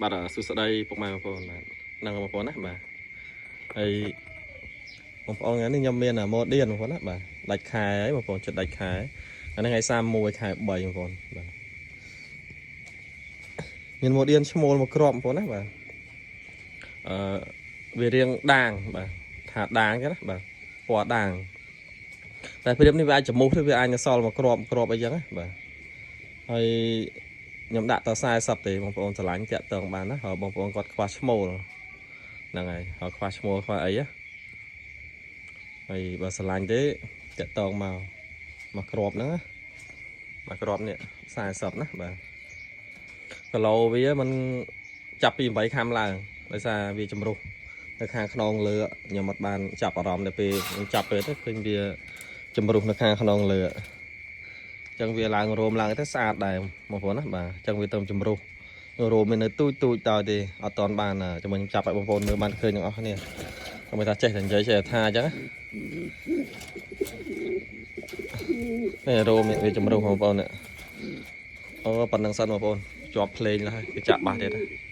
បាទសួស្តីពុកម៉ែបងប្អូនបាទហ្នឹងបងប្អូនណាបាទហើយបងប្អូនថ្ងៃនេះខ្ញុំមានម៉ូឌៀនបងប្អូនណាបាទដាច់ខែហើយបងប្អូនចិត្តដាច់ខែអានេះថ្ងៃ31ខែ3បងប្អូនបាទមានម៉ូឌៀនឈ្មោលមកគ្រាប់បងប្អូនណាបាទអឺវារៀងដាងបាទថាដាងចឹងណាបាទពណ៌ដាងតែព្រៀបនេះវាអាចច្រមុះទៅវាអាចនឹងសល់មកគ្រាប់គ្រាប់អីចឹងណាបាទហើយខ្ញុំដាក់ត40ទេបងប្អូនស្រឡាញ់តាក់តងបានណាហើយបងប្អូនគាត់ខ្វះឈ្មោលហ្នឹងហើយហើយខ្វះឈ្មោលខ្វះអីណាហើយបើស្រឡាញ់ទេតាក់តងមកមកគ្រាប់ហ្នឹងណាមកគ្រាប់នេះ40ណាបាទគីឡូវាมันចាប់ពី8ខាំឡើងដោយសារវាចម្រុះនៅខាងខ្នងលើខ្ញុំអត់បានចាប់អារម្មណ៍ទៅពេលខ្ញុំចាប់ពេលទៅឃើញវាចម្រុះនៅខាងខ្នងលើអញ្ចឹងវាឡើងរោមឡើងទៅស្អាតដែរបងប្អូនណាបាទអញ្ចឹងវាទៅចម្រុះរោមមាននៅទូចទូចតើទេអត់តន់បានជាមួយខ្ញុំចាប់ឲ្យបងប្អូនមើលបានឃើញទាំងអស់គ្នាកុំឲ្យថាចេះតែនិយាយចេះតែថាអញ្ចឹងណានេះរោមនេះវាចម្រុះបងប្អូននេះអូប៉ុណ្្នឹងសិនបងប្អូនជាប់ភ្លេងហើយគេចាក់បាសទៀតណា